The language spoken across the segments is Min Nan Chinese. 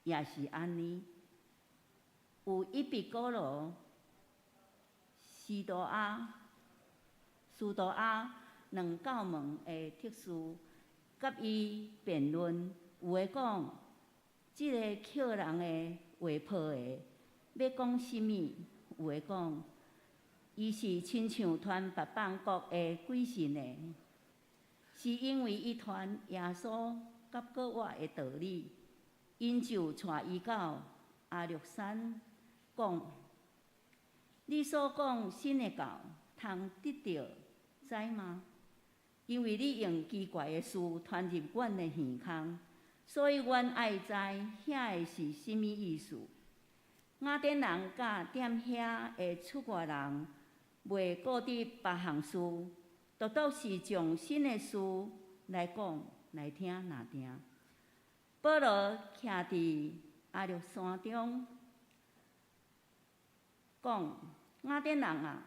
也是按呢。有以比古羅、斯多亞、斯多亞兩教門的特殊，佮伊辯論，有的講，這个抾人的話抱的，欲講啥物？有的講，伊是親像傳別邦國的鬼神的，是因為伊傳耶穌佮閣活的道理，𪜶就帶伊到亞略山，講：你所講新的教，通得著知嗎？因為你用奇怪的事傳入阮的耳空，所以阮愛知遐个是啥物意思。雅典人佮踮遐的出外人，袂顧得別項事，獨獨是將新的事來講來聽若定。保羅徛佇亞略山中，講：雅典人啊，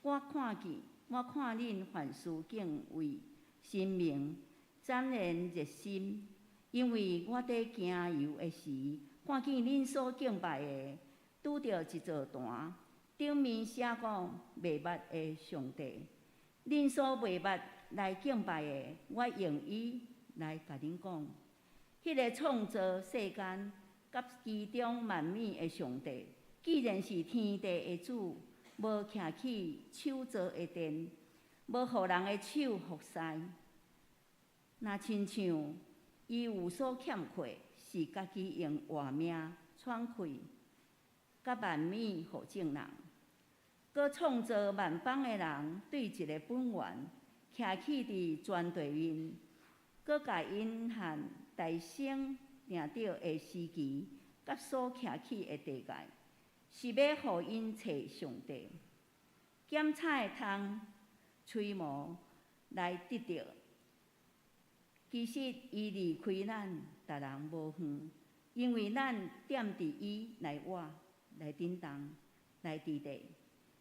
我看見，我看恁凡事敬畏神明，澹然熱心，因為我佇行遊的時，看見恁所敬拜的，拄著一座壇，頂面寫講袂捌的上帝。恁所袂捌來敬拜的，我用伊來共恁講，彼个創造世間佮其中萬物的上帝，既然是天地的主，無徛起手造的殿，無予人的手服侍。若親像伊有所欠缺，是家己用活命喘氣，佮萬物予眾人。閣創造萬邦的人，對一个本源，徛起佇全地面，閣共𪜶限大生定著的時期，佮所徛起的地界，是欲予𪜶揣上帝，檢查會通揣摩來得著。其實伊離開咱，逐人無遠，因為咱踮佇伊內活、來振動、來佇咧。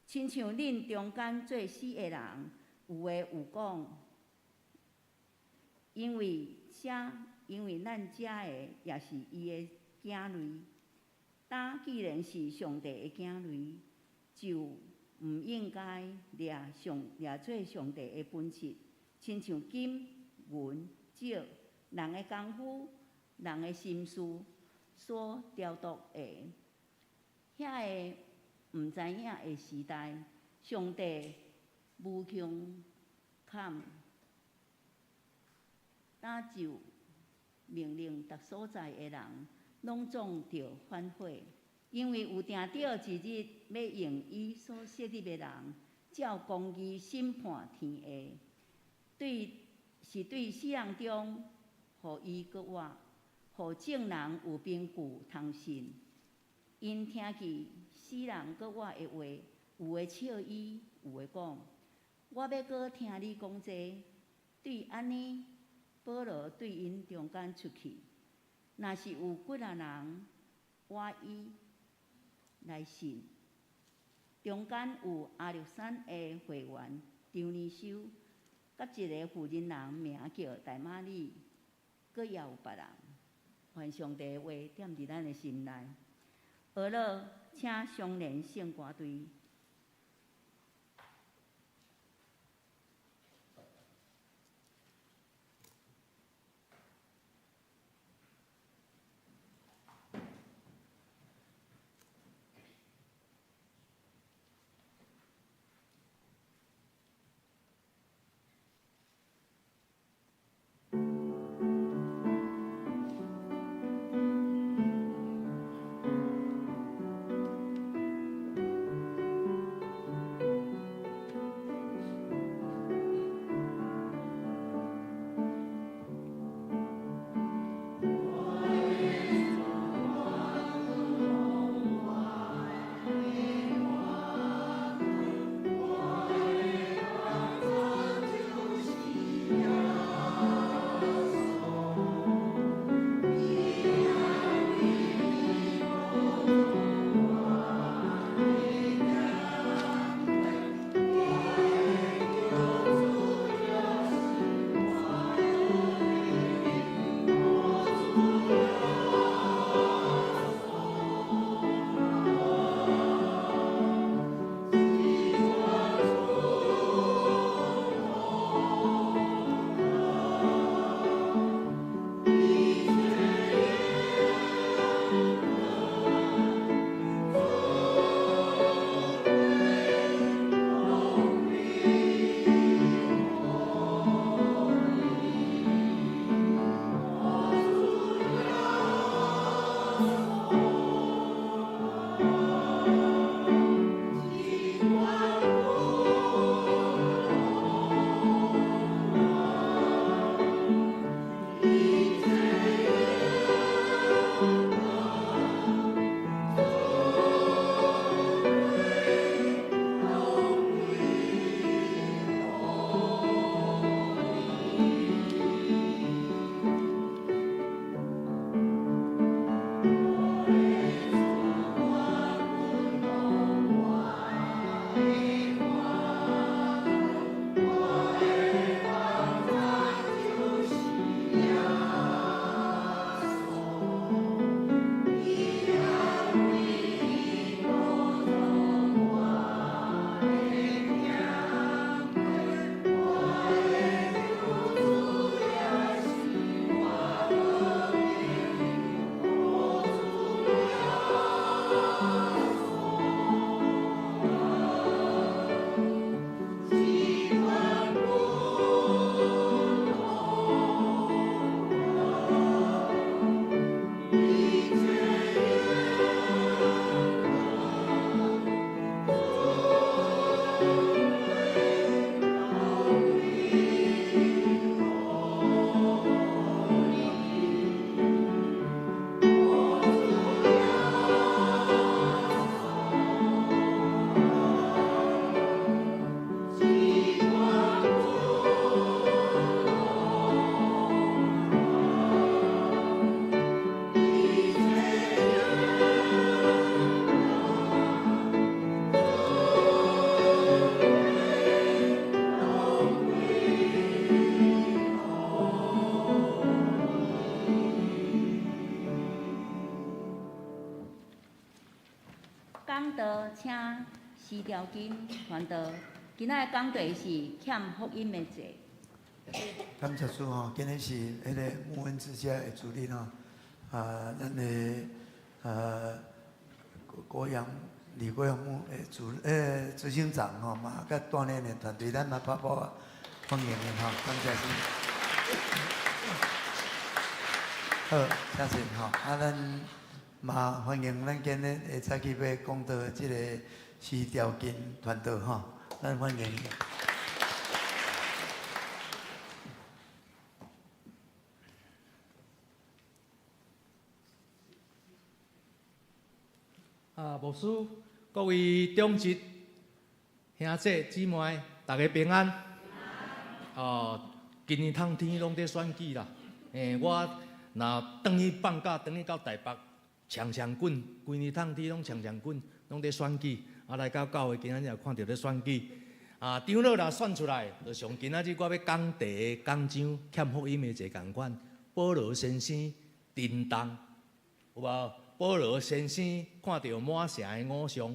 親像恁中間做死的人，有的有講，因為這，因為咱遮的也是伊的囝類。當既然是上帝的囝類，就毋應該掠上掠做上帝的本質，親像金銀石、人的功夫、人的心思所雕琢的。遐个毋知影的時代，上帝無窮坎，當就命令逐所在的人，攏總著反悔，因為有定著一日，欲用伊所設立的人，照公義審判天下，對是對死人中，予伊閣活，予眾人有憑據通信。𪜶聽見死人閣活的話，有的笑伊，有的講：我欲閣聽你講這個。對按呢，保羅對𪜶中間出去，若是有幾若人倚伊來信，中間有亞歷山的會員張尼修，佮一个婦人人名叫大馬里，閣也有別人。願上帝的話踮佇咱的心內。學了，請雙聯聖歌隊。講道請施兆金傳道。今仔的講題是欠福音的債。感謝主吼，今日是彼個牧恩之家的主日吼，啊，咱的國陽李國陽牧的主執行長吼嘛，佮帶領的團隊，咱嘛拍鼓啊，歡迎𪜶吼，感謝主。好，謝謝吼，啊，咱嘛歡迎咱今日會早起欲講道的這个施兆金傳道吼，咱歡迎。啊，牧師，各位長執、兄弟姊妹，大家平安。哦，今年冬天攏佇選舉啦。我若轉去放假，轉去到台北，長長滾，規年冬天攏長長滾，攏佇選舉。啊，來到教會，今仔日又看著咧選舉。啊，長老若選出來，就像今仔日我欲講題講章欠福音的一个仝款。保羅先生震動，有無？保羅先生看著滿城的偶像，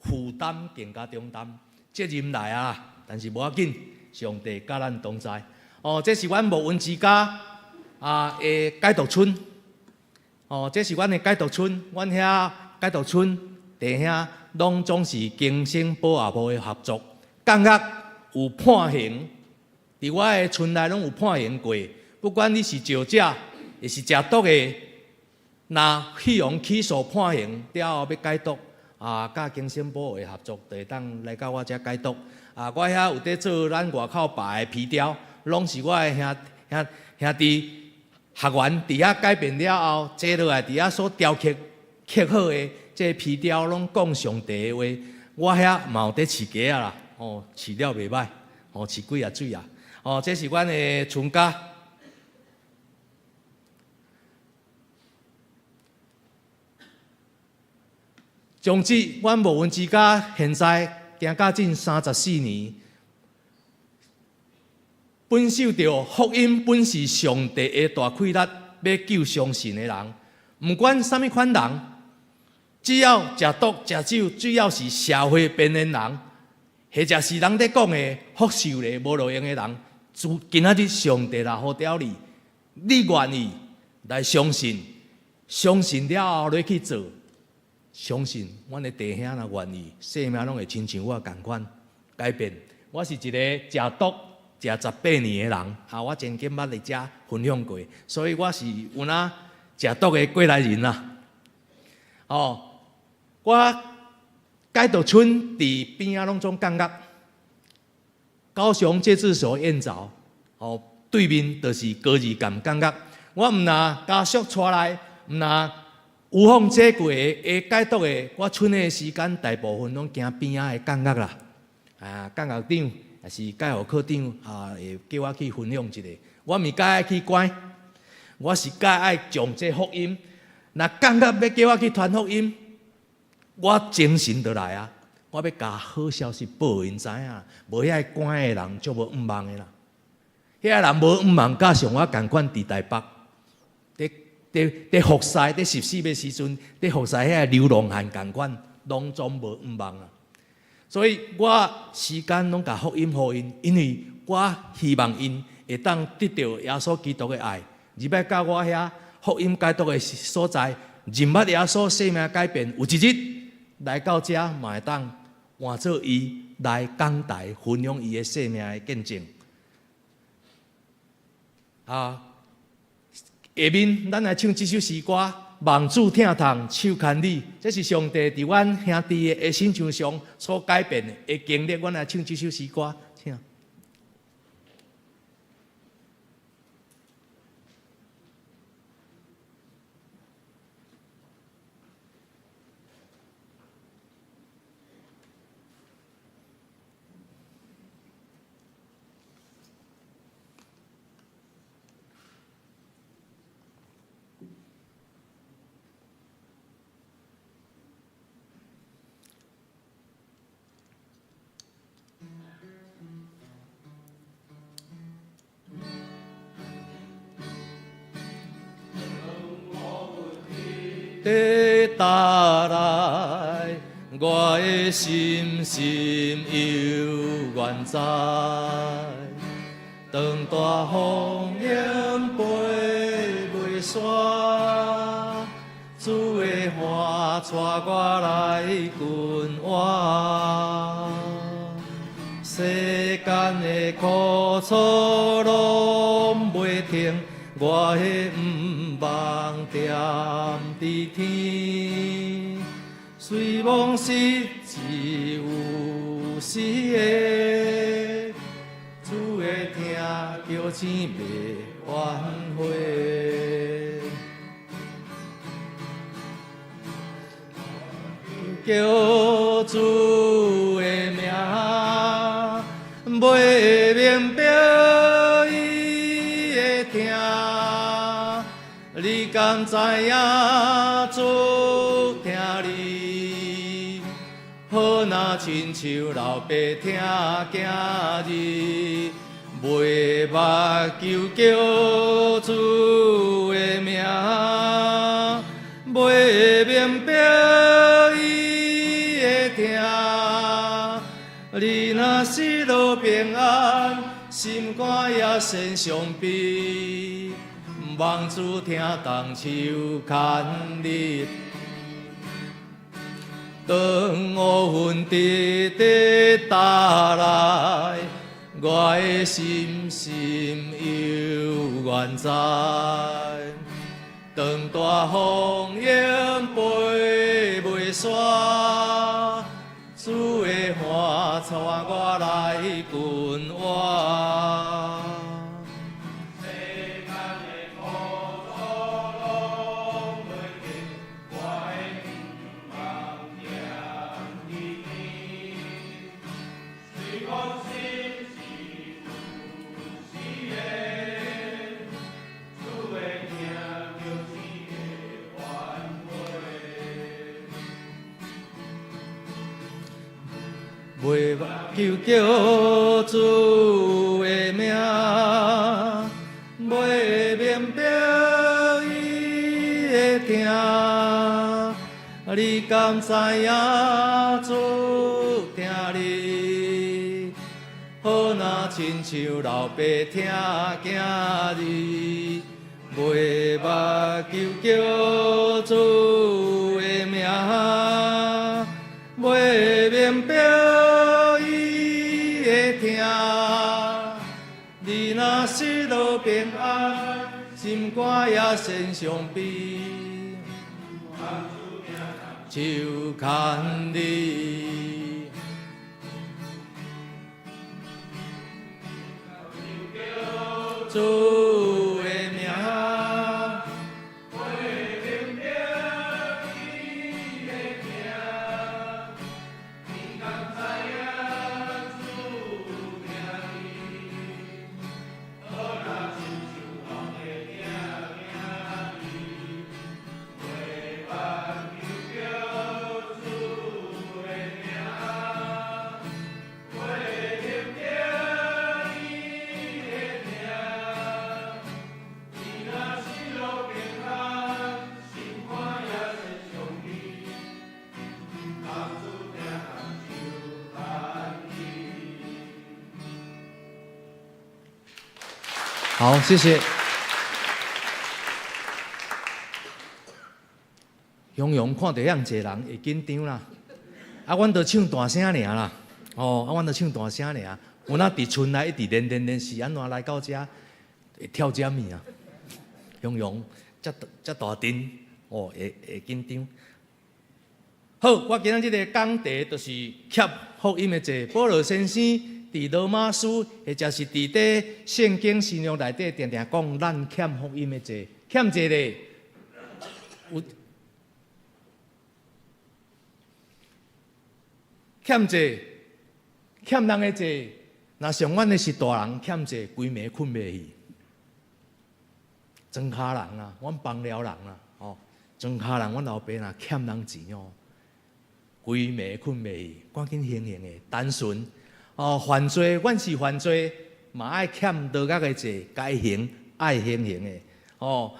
負擔更加重擔，責任來啊！但是無要緊，上帝佮咱同在。哦，這是阮牧恩之家啊的解毒村。哦，這是阮的解毒村，阮遐解毒村弟兄攏總是更新保阿婆的合作，感覺有判刑，佇我的村內攏有判刑過。不管你是酒駕，抑是食毒的。若去予起訴判刑了後欲解毒，啊，佮更生保會合作，就會當來到我遮解毒。啊，我遐有佇做咱外口擺的皮雕，攏是我的兄兄兄弟學員佇遐改變了後，坐落來佇遐所雕刻刻好的這皮雕，攏講上帝的話。我遐嘛有佇飼雞仔啦，哦，飼了袂䆀，哦，飼幾仔水啊，哦，這是阮的村家。總之，阮牧恩之家現在行到近34年，本受著福音本是上帝的大氣力，欲救相信的人，毋管啥物款人，只要食毒、食酒，主要是社會邊緣人，或者是人佇講的福壽咧無路用的人，自今仔日上帝若呼召你，你願意來相信，相信了後來去做。相信阮的弟兄若願意，生命攏會親像我仝款改變。我是一个食毒食18年的人，啊，我曾經捌佇遮分享過，所以我是有影食毒的過來人啦。哦，我解毒村佇邊仔攏總監獄，高雄戒治所燕巢，哦，對面就是高二監監獄。我毋若家屬帶來，毋若。有放這過的解毒的，我剩的時間大部分攏行邊仔的監獄啦。啊，監獄長抑是解放科長啊，會叫我去分享一下。我毋是佮愛去關，我是佮愛將這福音。若監獄欲叫我去傳福音，我精神就來啊！我欲共好消息報𪜶知影，無遐個關的人足無向望的啦。遐人無向望，佮像我仝款佇台北。佇服侍，佇14的時陣，佇服侍遐個流浪漢仝款，攏總無向望啊！所以我時間攏共福音予𪜶，因為我希望𪜶會當得著耶穌基督的愛。入來到我遐福音解毒的所在，認捌耶穌，生命改變，有一日來到遮嘛會當換做伊來講台分享伊的生命的見證。啊！下面咱來唱這首詩歌，《望主疼痛手牽你》，這是上帝佇阮兄弟的身上上所改變的經歷。阮來唱這首詩歌，請。地搭來，我的心心犹原在。當大風湧飛袂散，主的話帶我來近活。世間的苦楚攏袂停，我的毋望踮佇天，雖罔失志有時的，主的疼叫醒袂反悔。叫主的名，袂明白伊的疼，你敢知影主疼你？好若親像老爸疼囝兒，袂目睭叫主的名，袂明白伊的疼。你若失落平安，心肝也先傷悲，望主疼動手牽你。當烏雲直直打來，我的心心猶原在。當大風湧飛袂散，主的話帶我來近活。世間的苦楚攏袂停，我的毋望踮佇天。雖講失志有時的，主的疼叫醒會反悔。袂目睭叫主的名，袂明白伊的疼，你敢知影主疼你？好若親像老爸疼囝兒，袂目睭叫主的名，袂明白伊的疼。你若失落平安，心肝也先傷悲，手牽你。主的名，袂明白伊的疼，你敢知影主疼你？好若親像老爸疼囝兒，袂目睭叫主的名，袂明白伊的疼。你若失落平安，心肝也先傷悲，望主疼手牽你。好，謝謝。雄雄看著遐濟人會緊張啦，啊，阮都唱大聲爾啦，哦，啊，阮都唱大聲爾。有哪佇村內一直練練練，是按怎來到遮會跳遮物啊？雄雄遮遮大陣，哦，會會緊張。好，我今仔這个講題就是欠福音的債。保羅先生佇羅馬書，或者是佇咧聖經新約內底，定定講咱欠福音的債，欠債咧有欠債，欠人的債。若像阮的是大人欠債，規暝睏袂去。莊跤人啊，阮枋寮人啊，吼，莊跤人，阮老爸若欠人錢哦，規暝睏袂去，趕緊還還的，單純哦，犯罪，阮是犯罪，嘛愛欠落格的債，該還愛還還的，哦，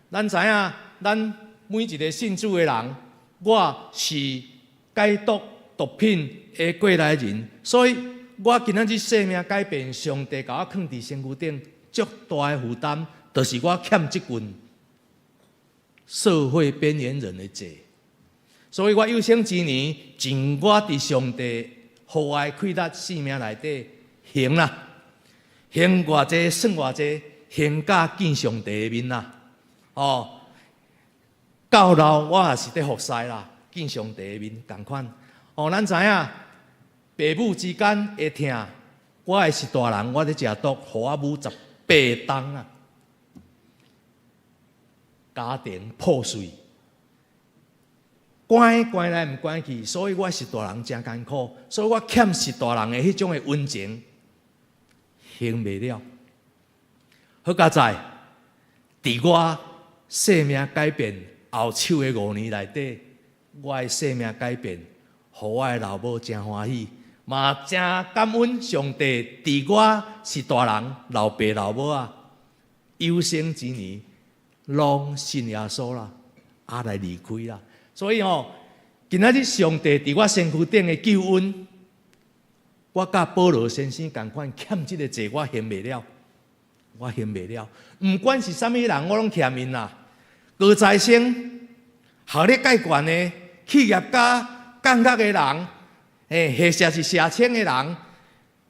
咱知影，咱每一个信主的人，我是解毒毒品的過來人，所以我今仔日生命改變，上帝共我囥佇身軀頂，足大的負擔，就是我欠這群社會邊緣人的債。所以我有生之年，盡我佇上帝予我的氣力性命內底行啦，行偌濟算偌濟，行甲見上帝的面啦。哦，到老我也是佇服侍啦，見上帝的面仝款。哦，咱知影爸母之間會疼，我的是大人，我咧食毒，予我母18冬啊，家庭破碎，關關來毋關去，所以我是大人誠艱苦，所以我欠是大人的彼種的溫情，還袂了。好佳哉，佇我生命改變後手的5年內底，我的生命改變，予我的老母誠歡喜，嘛誠感恩上帝。佇我是大人，老爸老母啊，有生之年攏信耶穌啦，啊來離開啦。所以吼，今仔日上帝佇我身軀頂的救恩，我佮保羅先生仝款欠這个債，我還袂了，我還袂了。毋管是啥物人，我攏欠𪜶啦。高材生、學歷蓋懸的、企業家、幹學的人，或者是社青的人、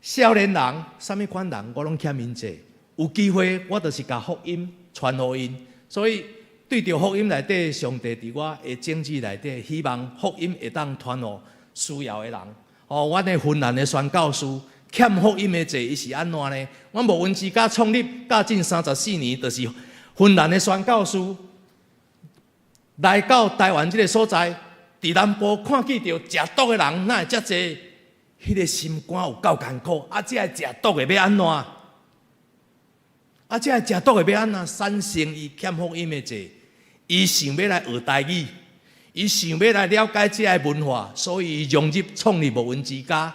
少年人，啥物款人，我攏欠𪜶債。有機會，我就是共福音傳予𪜶。所以對著福音內底，上帝佇我的種子內底，希望福音會當傳予需要的人。哦，阮的芬蘭的宣教師欠福音的債，伊是按怎呢？阮牧恩之家創立甲近34年，就是芬蘭的宣教師來到台灣這个所在，佇南部看見著食毒的人，哪會遮濟？彼个心肝有夠艱苦。啊，這个食毒的欲按怎？啊，這个食毒的欲按怎？產生伊欠福音的債，伊想欲來學台語，伊想欲來了解這个文化，所以伊融入創立牧恩之家。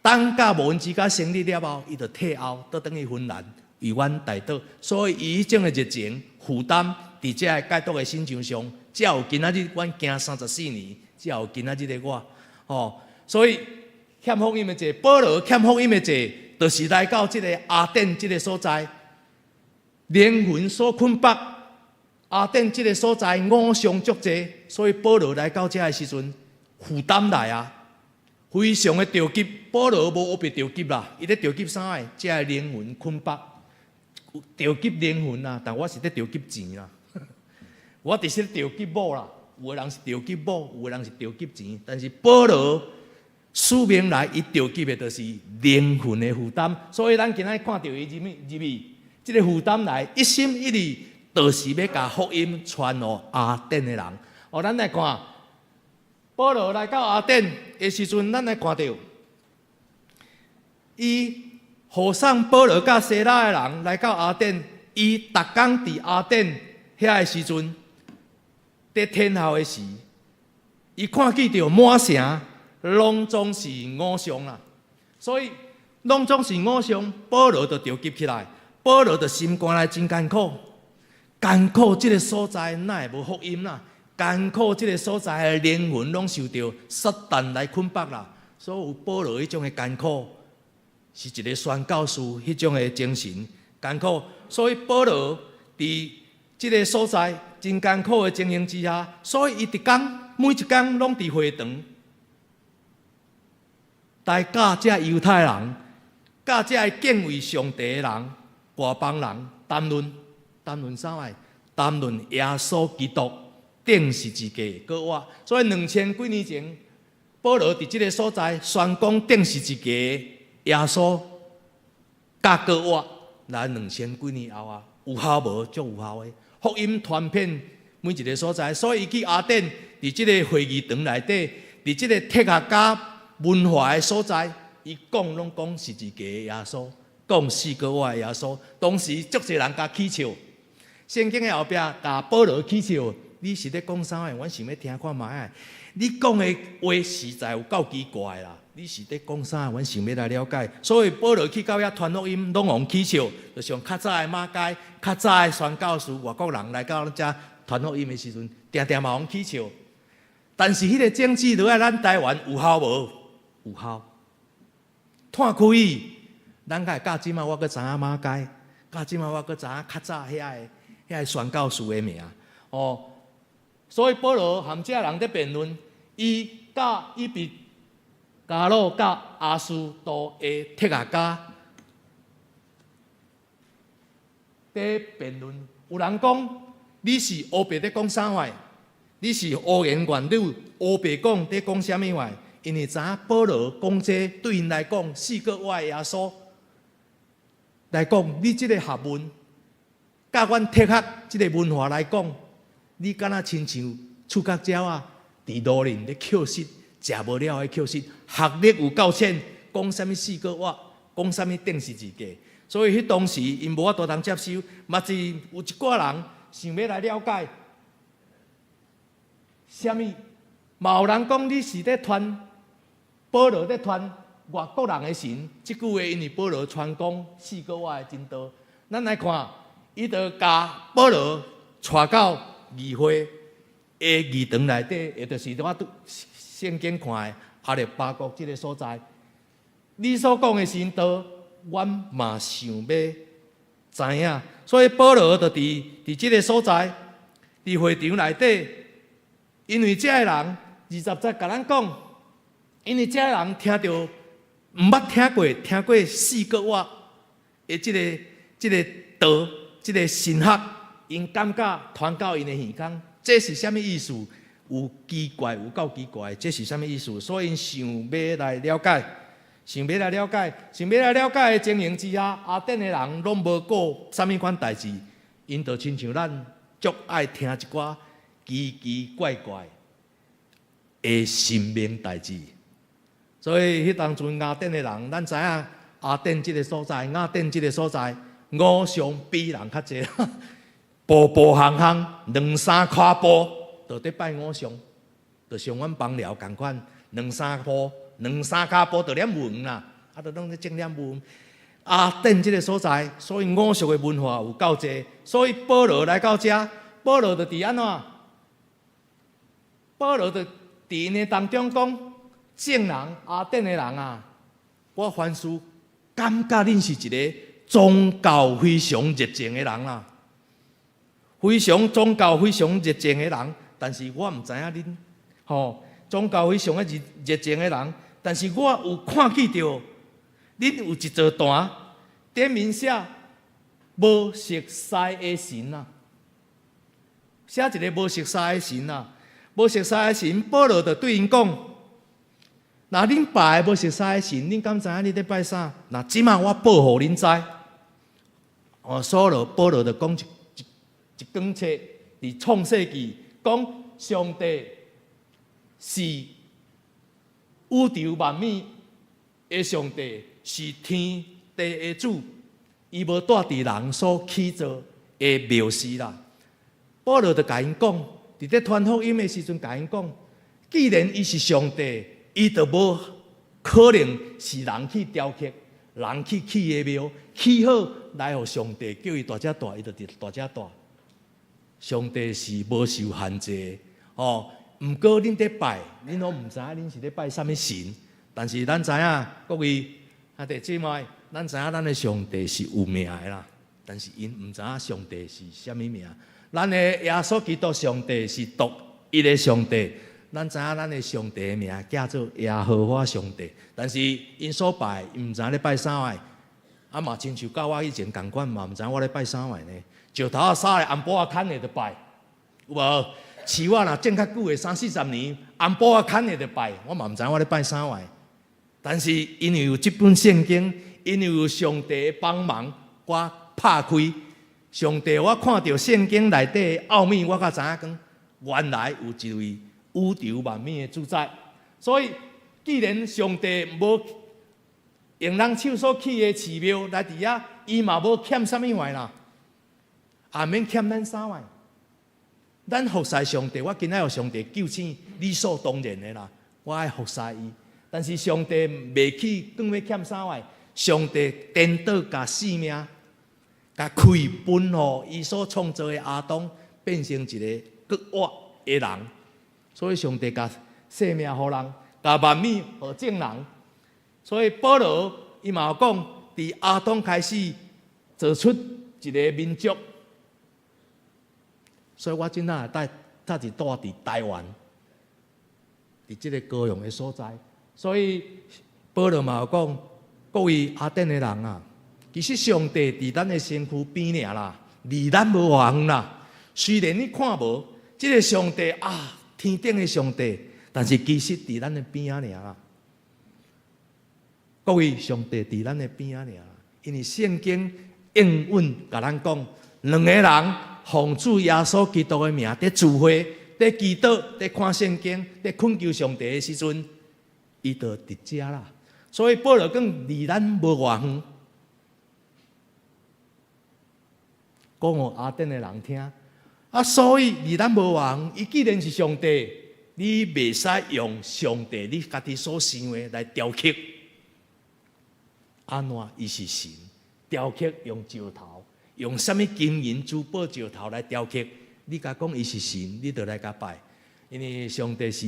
等甲牧恩之家成立了後，伊就退後，倒轉去芬蘭為阮代禱。所以伊彼種的熱情負擔，佇這个戒毒的信仰上，才有今仔日阮行34年，才有今仔日的我。吼，所以欠福音的債，保羅欠福音的債，就是來到這个亞典這个所在，靈魂所捆綁。亞典這个所在偶像足濟，所以保羅來到遮的時陣，負擔來啊，非常的著急。保羅無烏白著急啦，伊咧著急啥个？這个靈魂捆綁，著急靈魂啊！但我是咧著急錢啦，我直是著急某啦。有的人是著急某，有的人是著急錢，但是保羅使命來，伊著急的就是靈魂的負擔。所以咱今仔看著伊入去，這个負擔來，一心一意，就是欲共福音傳予亞典的人。哦，咱來看，保羅來到亞典的時陣，咱來看著，伊護送保羅佮西拉的人來到亞典，伊逐工佇亞典遐的時陣，佇天候的時，伊看見著滿城攏總是偶像啦，所以攏總是偶像，保羅就著急起來，保羅就心肝內真艱苦。艱苦這个所在，哪會無福音啦？艱苦這个所在的靈魂攏受著撒旦來捆綁啦。所以保羅彼種的艱苦，是一个宣教士彼種的精神艱苦。所以保羅佇這个所在真艱苦的情形之下，所以伊逐工每一工攏佇會堂，來佮這猶太人，佮這敬畏上帝的人，外邦人談論。談論啥物？談論耶穌基督釘十字架閣活。所以2000幾年前，保羅佇這个所在宣講釘十字架耶穌佮閣活。來2000幾年後啊，有效無？足有效的。福音傳遍每一个所在，所以伊去雅典，佇這个會議場內底，佇這个哲學家文化的所在，伊講攏講十字架的耶穌，講死閣活的耶穌。當時足濟人共起笑。聖經的後壁，共保羅起笑，你是咧講啥个？阮想欲聽看覓仔。你講的話實在有夠奇怪啦！你是咧講啥？阮想欲來了解。所以保羅去到遐傳福音，攏予人起笑。就像較早的馬偕，較早的宣教士，外國人來到咱遮傳福音的時陣，定定嘛予人起笑。但是彼个種子落來咱台灣有效無？有效。炭開，咱會到這馬我閣知影馬偕，到這馬我閣知影較早遐個宣教士的名哦。所以保羅和這人佇辯論，伊佮以比迦魯佮亞斯都的哲學家佇辯論。有人講你是烏白佇講啥話？你是胡言亂語，烏白講佇講啥物話？因為知影保羅講這對𪜶來講，四個活的耶穌來講，你這个學問，佮阮哲學這个文化來講，你敢若親像觸角鳥仔，佇路面咧抾食，食無了的抾食，學歷有夠淺，講啥物四個活，講啥物釘十字架，所以彼當時𪜶無法度通接受，嘛是有一寡人想欲來了解，啥物，嘛有人講你是咧傳保羅咧傳外國人的神，這句話因為保羅傳講四個活的真道，咱來看，伊就共保羅帶到議會的議堂內底，也就是我拄聖經看的亞略巴國這个所在。你所講的神道，阮嘛想欲知影，所以保羅就佇這个所在，佇會場內底，因為這个人20節共咱講，因為這个人聽著毋捌聽過，聽過四個活的這个道，這个神學，𪜶感覺傳到𪜶的耳孔，這是啥物意思？有奇怪，有夠奇怪，這是啥物意思？所以𪜶想欲來了解，想欲來了解，想欲來了解的情形之下，雅典的人攏無顧啥物款代誌，𪜶就親像咱足愛聽一寡奇奇怪怪的神明代誌。所以彼當陣雅典的人，咱知影雅典這个所在，雅典這个所在，偶像比人較濟，步步行行，兩三跤步就佇拜偶像，就像阮枋寮仝款，兩三步、兩三跤步就念文啦，啊，就攏咧種念文。雅典這个所在，所以偶像的文化有夠濟，所以保羅來到遮，保羅就佇按怎？保羅就佇𪜶的當中講。眾人雅典的人啊，我凡事感覺恁是一个宗教非常熱情的人啦，非常宗教非常熱情的人，但是我毋知影恁吼宗教非常的熱熱情的人，但是我有看見著恁有一座壇，頂面寫無熟似的神啊，寫一个無熟似的神啊，無熟似的神，保羅就對𪜶講。若恁拜的無熟似的神，恁敢知影你咧拜啥？若這馬我報予恁知。哦，掃羅保羅就講一卷冊，佇創世記講上帝是宇宙萬物的上帝，是天地的主，伊無蹛佇人所起造的廟寺啦。保羅就共𪜶講，佇咧傳福音的時陣，共𪜶講，既然伊是上帝。伊就無可能是人去雕刻，人去起的廟，起好來予上帝叫伊蹛遮蹛，伊就佇蹛遮蹛。上帝是無受限制的，哦。毋過恁佇拜，恁攏毋知影恁是咧拜啥物神。但是咱知影，各位兄弟姊妹，咱知影咱的上帝是有名的啦。但是𪜶毋知影上帝是啥物名。咱的耶穌基督上帝是獨一的上帝。咱知影咱的上帝的名叫做耶和華上帝，但是𪜶所拜，𪜶毋知影咧拜啥物，啊嘛親像佮我以前仝款，嘛毋知影我咧拜啥物呢？石頭仔沙的紅布仔牽的就拜，有無？樹仔若種較久的三四十年，紅布仔牽的就拜，我嘛毋知影我咧拜啥物。但是因為有這本聖經，因為有上帝的幫忙，我拍開上帝，我看著聖經內底的奧秘，我才知影講，原來有一位宇宙萬物的主宰，所以既然上帝無用人手所起的寺廟來佇遐，伊嘛無欠啥物話啦，也免欠咱啥物。咱服侍上帝，我今仔予上帝救醒，理所當然的啦。我愛服侍伊，但是上帝袂去講欲欠啥物，上帝顛倒共性命，共氣分予伊所創造的亞當，變成一个閣活的人。所以上帝共生命予人，共萬物予眾人。所以保羅伊嘛有講，佇亞當開始造出一个民族。所以我這若帶才是住佇台灣，佇這个高雄的所在。所以保羅嘛有講，各位亞典的人啊，其實上帝佇咱的身軀邊爾啦，離咱無偌遠啦。雖然你看無這个上帝啊，天頂的上帝，但是其實佇咱的邊仔爾啦。各位，上帝佇咱的邊仔爾，因為聖經應允共咱講，兩個人奉主耶穌基督的名佇聚會、佇祈禱、佇看聖經、佇懇求上帝的時陣，伊就佇遮啦。所以保羅講離咱無偌遠，講予亞典的人聽。啊，所以離咱無偌遠，伊既然是上帝，你袂使用上帝你家己所想的來雕刻。按怎伊是神？雕刻用石頭，用啥物金銀珠寶石頭來雕刻？你共講伊是神，你就來共拜，因為上帝是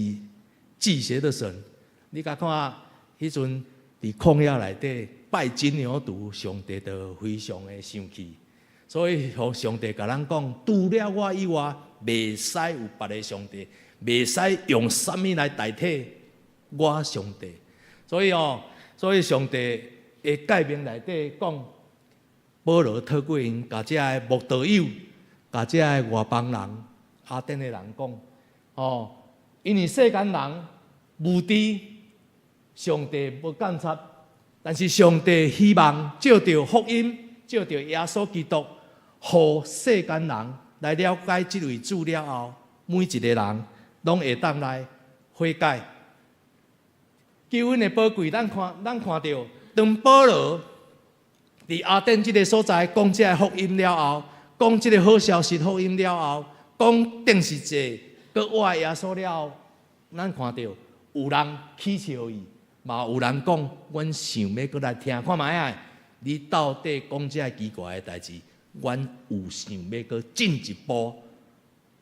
祭邪的神。你共看彼陣佇曠野內底拜金牛犢，上帝就非常的生氣。所以，予上帝共咱講，除了我以外，袂使有別个上帝，袂使用啥物來代替我上帝。所以哦，所以上帝的誡命內底講，保羅透過𪜶，共這个慕道友，共這个外邦人、亞典的人講，哦，因為世間人無知，上帝無監察，但是上帝希望藉著福音，藉著耶穌基督，予世間人來了解這位主了後，每一個人攏會當來悔改。救恩的寶貴，咱看著，當保羅佇亞典這个所在講這个福音了後，講這个好消息福音了後，講釘十字閣活耶穌了後，咱看著有人起笑伊，嘛有人講，阮想欲閣來聽看覓仔，你到底講這个奇怪的代誌，阮有想欲閣進一步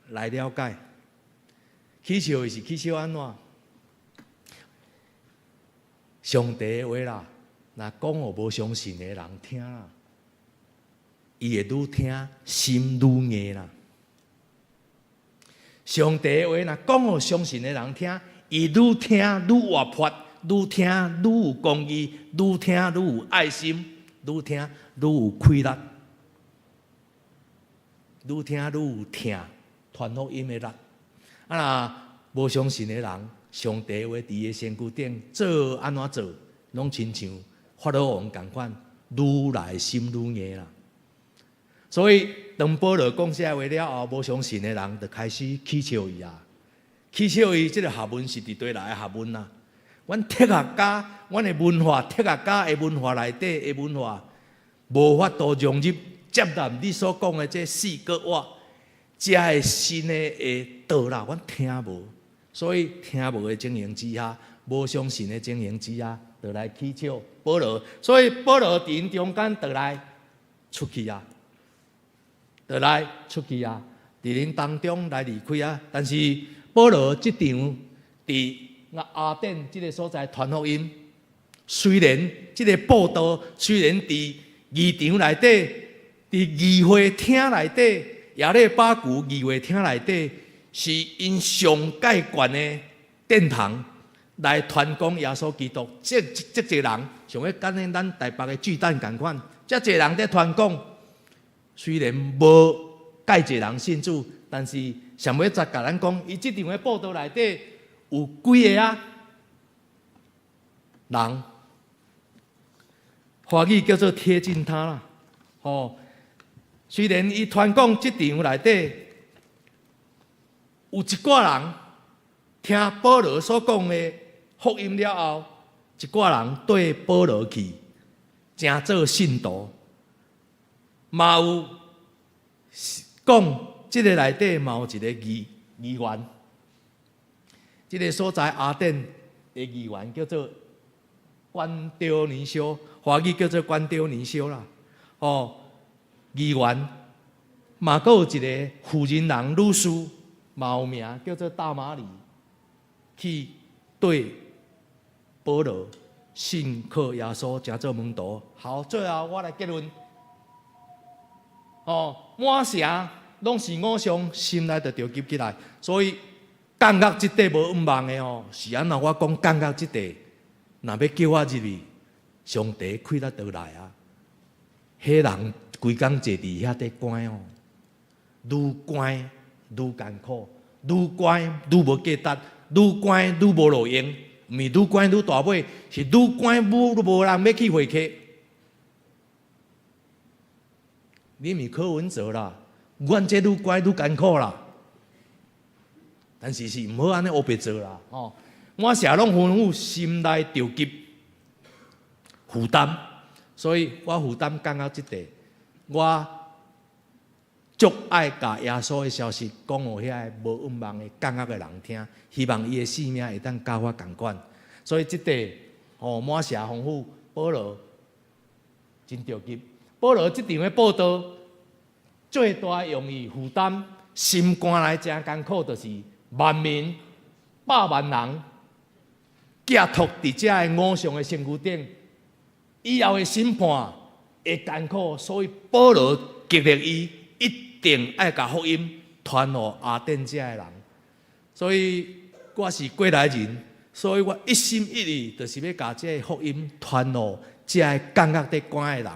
來了解。起笑伊是起笑按怎？上帝的話啦，若講予無相信的人聽啦，伊會愈聽心愈硬啦。上帝的話若講予相信的人聽，伊愈聽愈活潑，愈聽愈有公義，愈聽愈有愛心，愈聽愈有氣力，愈聽愈有疼傳福音的力。啊，若無相信的人，上帝話佇伊的身軀頂做按怎做，攏親像法老王仝款，愈來心愈硬啦。所以當保羅講這話了後，無相信的人就開始起笑伊啊，起笑伊這个學問是佇佗來的學問啊？阮哲學家，阮的文化，哲學家的文化內底的文化，無法度融入接納你所講的這死閣活，這个新的道啦，阮聽無。所以聽無的情形之下，無相信的情形之下，就來起笑保羅。所以保羅佇𪜶中間就來出去啊，就來出去啊，佇𪜶當中來離開啊。但是保羅這場佇亞典這个所在傳福音，雖然這个布道雖然佇議場內底，佇議會廳內底，亞略巴古議會廳內底，是𪜶上蓋懸的殿堂來傳講耶穌基督，這這濟人像咧敢若咱台北的巨蛋仝款，遮濟人佇傳講，雖然無蓋濟人信主，但是上尾才共咱講，伊這場的布道內底有幾個啊人，華語叫做貼近他啦，吼。雖然伊傳講這場內底有一寡人聽保羅所講的福音了後，一寡人綴保羅去，成做信徒，嘛有講這个內底嘛有一個議員，這个所在亞典的議員叫做關丟尼修，華語叫做關丟尼修啦，吼。議員嘛，閣有一个婦人人女士，嘛有名叫做大馬里。去對保羅信靠耶穌，成做門徒。好，最後我來結論。哦，滿城攏是偶像，心內就著急起來。所以降壓這塊無向望的哦，是按怎我講降壓這塊，若欲叫我入去，上帝氣力就來啊！彼人規工坐佇遐佇關哦，愈關愈艱苦，愈關愈無價值，愈關愈無路用。毋是愈關愈大尾，是愈關愈無人欲去會客。你毋是柯文哲啦，阮這愈關愈艱苦啦。但是是毋好按呢烏白做啦，吼！我成日攏吩咐心內著急負擔，所以我負擔降到這塊，我足愛共耶穌的消息講予遐个無向望的降壓的人聽，希望伊的性命會當佮我仝款。所以這塊吼滿城吩咐保羅真著急。保羅這場的報道最大用意負擔，心肝內誠艱苦，就是萬民百萬人寄託佇這个偶像的身軀頂，以後的審判會艱苦，所以保羅激勵伊一定愛共福音傳予亞典遮的人。所以我是過來人，所以我一心一意就是欲共這个福音傳予這个監獄佇關的人，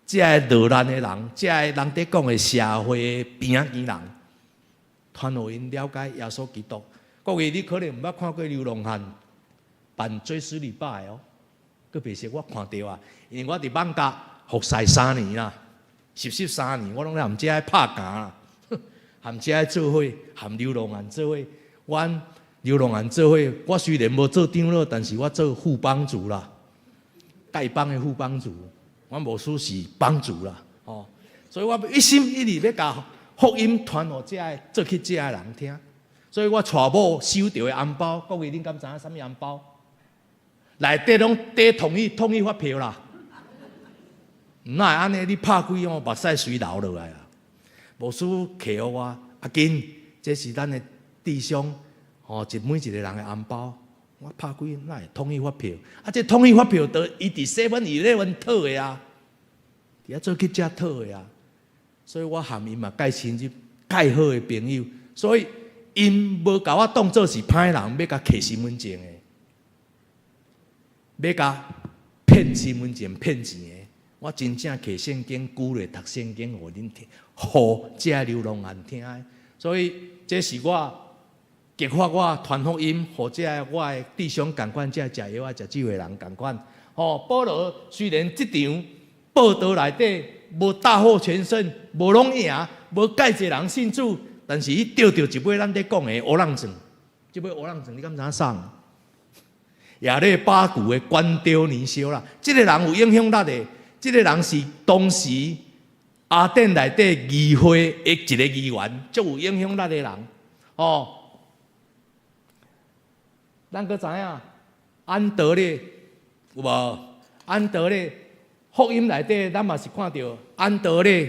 這个落難的人，這个人佇講的社會邊仔邊人，傳予𪜶了解耶穌基督。各位，你可能毋捌看過流浪漢辦追思禮拜哦，閣袂識我看著啊，因為我佇艋舺服侍三年啦，實習三年，我攏咧含遮拍工啦，含遮做伙，含流浪漢做伙。阮流浪漢做伙，我雖然無做長老，但是我做副幫主啦，帶幫的副幫主。阮牧師是幫主啦，哦，所以我一心一意欲共福音傳予遮个做去遮个人聽。所以我娶某收著的紅包，各位恁敢知影啥物紅包？內底攏綴統一發票啦，哪會按呢？你拍開哦，目屎隨流落來啊！牧師揢予我，阿金，這是咱的弟兄，吼，每一個人的紅包，我拍開哪會統一發票？啊，這統一發票都伊佇 Seven Eleven 討的啊，佇遐做去遮討的啊，所以我和𪜶嘛蓋親入蓋好的朋友，所以𪜶無共我當做是歹人，欲共揢身份證的，欲共騙身份證騙錢的。我真正揢聖經鼓勵讀聖經予恁聽，予這流浪漢聽的。所以這是我激發我傳福音，予這我的弟兄仝款，這食藥仔、食酒的人仝款。吼，保羅雖然這場報道內底無大獲全勝，無攏贏，無蓋濟人信主，但是伊著著一尾咱咧講的烏浪鑽，這尾烏浪鑽你敢知影啥？亞略巴古的官丟尼修啦，這个人有影響力的，這个人是當時亞典內底議會的一個議員，足有影響力的人。哦，咱閣知影安德烈有無？安德烈福音內底，咱嘛是看著安德烈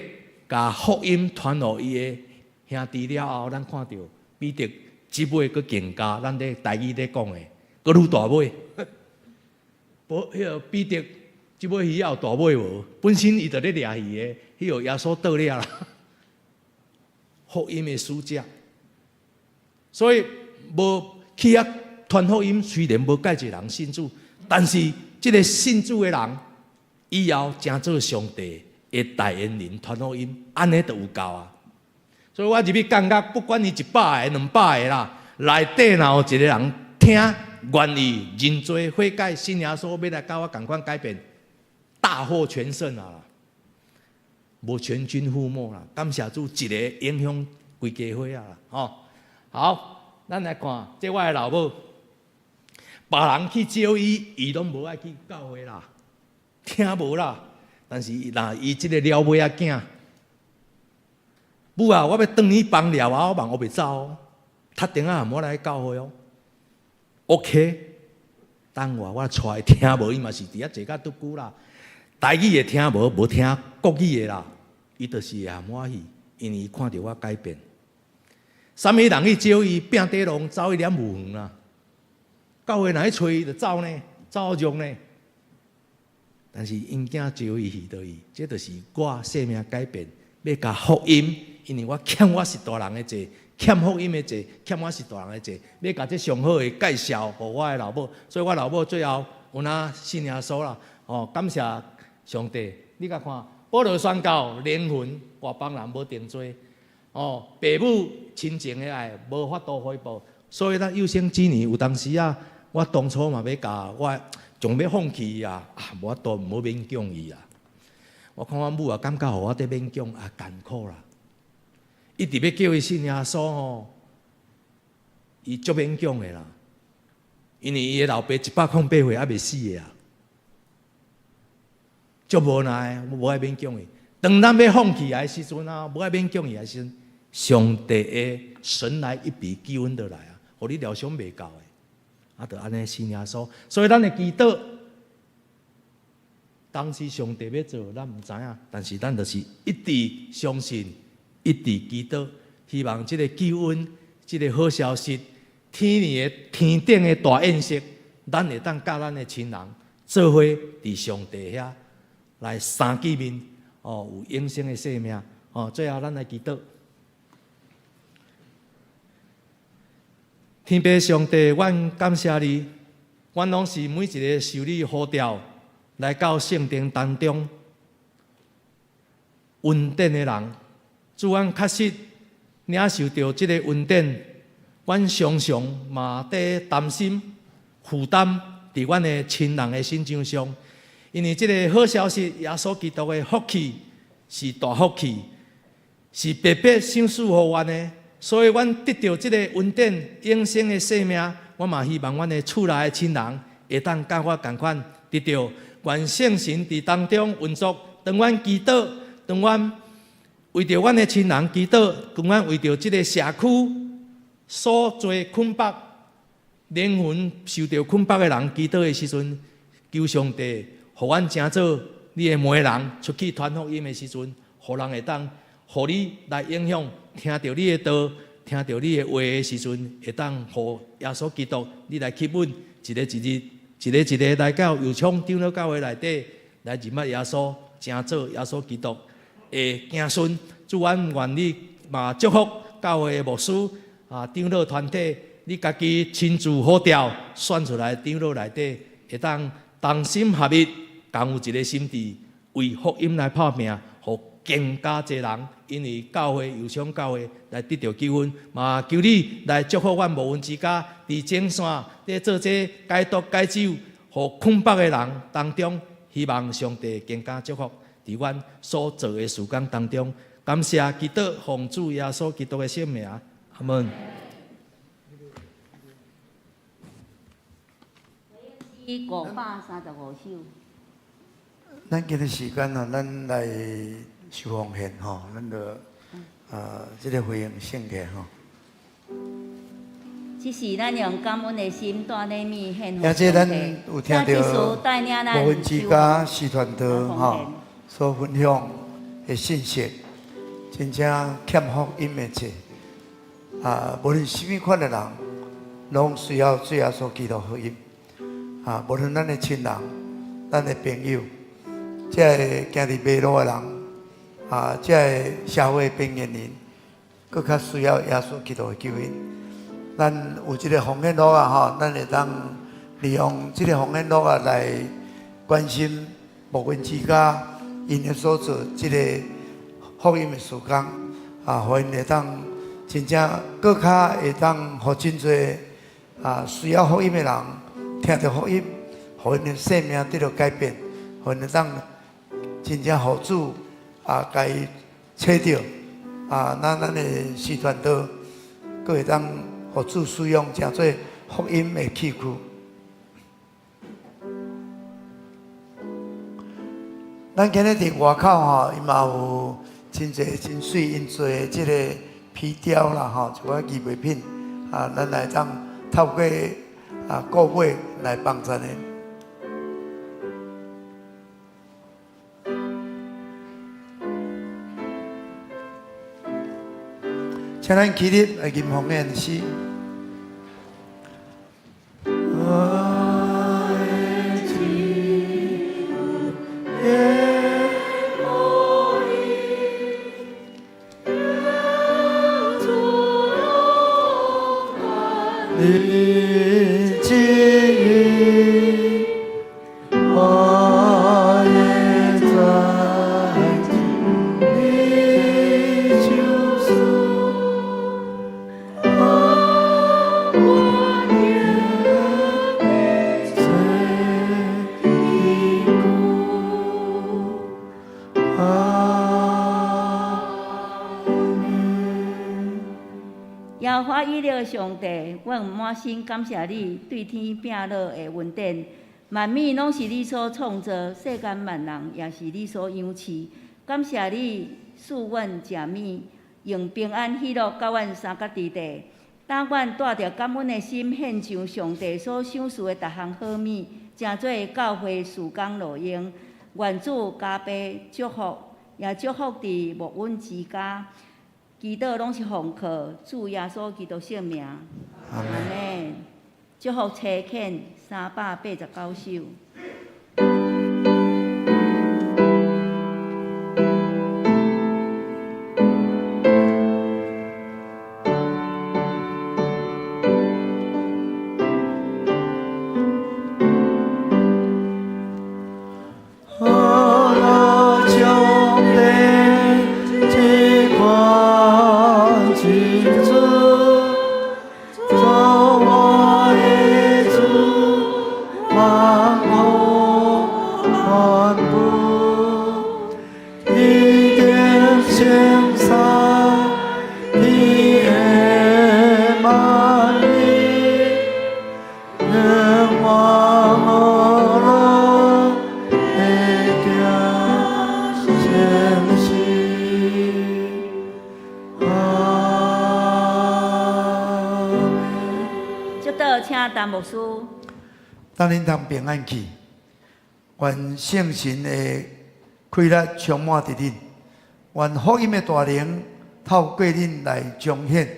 共福音傳予伊的兄弟了後，咱看著彼得這尾閣更加，咱咧台語咧講的，閣愈大尾。無，彼个彼得這尾魚有大尾無？本身伊就咧掠魚的，彼个耶穌倒掠啦。福音的使者，所以無去遐傳福音，雖然無蓋濟人信主，但是這个信主的人以後成做上帝的代言人，傳福音，按呢就有夠啊。所以我入去感覺，不管伊100個、200個啦，內底若有一個人聽，願意認罪悔改，信耶穌，欲來佮我仝款改變，大獲全勝啊！無全軍覆沒啦，感謝主，一個影響規家伙啊！吼，好，咱來看，這我的老母，別人去招伊，伊攏無愛去教會啦，聽無啦。但是若伊這个老尾仔囝，母啊，我欲轉去放療啊，我望我袂走哦，踢電仔我來教會哦。OK，等我，我帶伊聽無，伊嘛是佇遐坐甲足久啦。台語的聽無，無聽國語的啦，伊就是會和我去，因為伊看著我改變。啥物人去招伊，拚短廊走去念墓園啦。教會若去揣伊就走呢，走讓呢。但是𪜶囝招伊去倒伊，這就是我生命改變，欲共福音，因為我欠我是大人的債，欠福音的債，欠我是大人的債，欲共這上好的介紹予我的老母，所以我老母最後有哪信耶穌啦，哦，感謝上帝。你共看，保羅宣教靈魂外邦人無定罪，哦，爸母親情的愛無法度回報，所以咱有生之年有當時啊，我當初嘛欲共我。總欲放棄伊啊！啊，無法度，毋好勉強伊啊！我看阮母啊，感覺予我佇勉強啊，艱苦啦。一直欲叫伊信耶穌吼，伊足勉強的啦。因為伊的老爸108歲猶未死的啊，足無奈，無愛勉強伊。當咱欲放棄的時陣啊，無愛勉強伊的時陣，上帝的神來一筆救恩就來啊，予你料想袂到的。啊，就按呢信耶穌，所以咱的祈禱，當時上帝欲做，咱毋知影，但是咱就是一直相信，一直祈禱，希望這个救恩，這个好消息，天年的天頂的大宴席，咱會當佮咱的親人做伙佇上帝遐來相見面，哦，有永生的生命，哦，最後咱來祈禱。天父上帝，阮感謝你，阮攏是每一个受你呼召來到聖殿當中恩典的人。主，阮確實領受著這个恩典，阮常常嘛佇擔心負擔佇阮的親人的身上上，因為這个好消息，耶穌基督的福氣是大福氣，是白白賞賜予阮的。所以，阮得著這个恩典、永生的生命，我嘛希望阮的厝內的親人會當佮我仝款得著，願聖神佇當中運作。當阮祈禱，當阮為著阮的親人祈禱，當阮為著這个社區所做捆綁、靈魂受著捆綁的人祈禱的時陣，求上帝，予阮成做你的媒人，出去傳福音的時陣，予人會當予你來影響。聽著你的道，聽著你的話的時陣，會當予耶穌基督你來吸引一个一日，一个一个來到右昌長老教會內底來認捌耶穌，成做耶穌基督的子孫。主，阮願你嘛祝福教會的牧師啊，長老團體，你家己親自呼召選出來長老內底，會當同心合一，仝有一个心志，為福音來拍拚，予更加濟人，因為教會右昌教會來得著救恩，嘛求你來祝福阮牧恩之家，佇前線佇做這解毒解酒，予捆綁的人當中，希望上帝更加祝福佇阮所做的事工當中。感謝基督，奉主耶穌基督的聖名，阿門。535首。咱今日時間吼，咱來受奉獻吼，咱就這个回應聖潔吼。這是咱用感恩的心帶禮物獻也這咱有聽著牧恩之家師傳道吼所分享的信息，真正欠福音的債啊！無論啥物款的人，攏需要主耶穌基督福音啊！無論咱的親人、咱的朋友，這个行佇迷路的人啊，這个社會邊緣人，閣較需要耶穌基督的救恩。咱有這个奉獻簿仔吼，咱會當利用這个奉獻簿仔來關心牧恩之家𪜶的所做這个福音的事工啊，予𪜶會當真正閣較會當予真濟啊需要福音的人聽著福音，予𪜶的生命得著改變，予𪜶會當真正予主啊，共伊揣著啊，咱咱的師傳道閣會當予主使用，成做福音的器具。咱今日佇外口吼，伊嘛有真濟真媠𪜶做的這个皮雕啦吼，一寡藝術品啊，咱來當透過啊購買來幫贊的。請咱起立來吟奉獻詩。我以勒上帝，阮滿心感謝你對天摒落的恩典，萬物攏是你所創造，世間萬人也是你所養飼。感謝你賜阮食物，用平安喜樂佮阮相佮佇地。當阮帶著感恩的心獻上上帝所賞賜的逐項好物，成做教會事工路用。願主加倍祝福，也祝福佇牧阮之家。祈禱攏是奉靠主耶穌基督聖名。阿門。祝福差遣389首。牧師，當恁通平安去，願聖神的氣力充滿佇恁，願福音的大能透過恁來彰顯，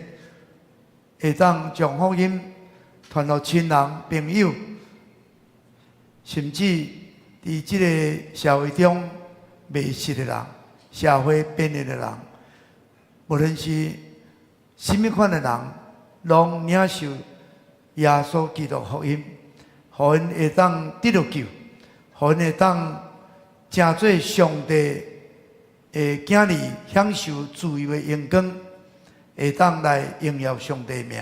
會當將福音傳予親人、朋友，甚至佇這個社會中迷失的人、社會邊緣的人，無論是啥物款的人，攏領受耶穌基督福音，予𪜶會當得著救，予𪜶會當成做上帝的囝兒，享受自由的榮光，會當來榮耀上帝的名。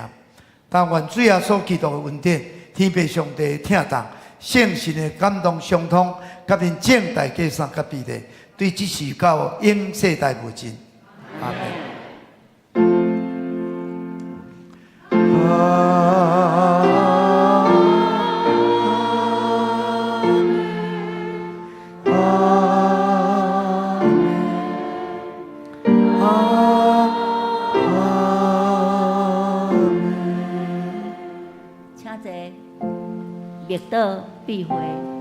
但願主耶穌基督的恩典、天父上帝的疼痛、聖神的感動相通，佮恁眾大家相佮彼得，對這時到永世代無盡。阿門。請坐，默禱閉會。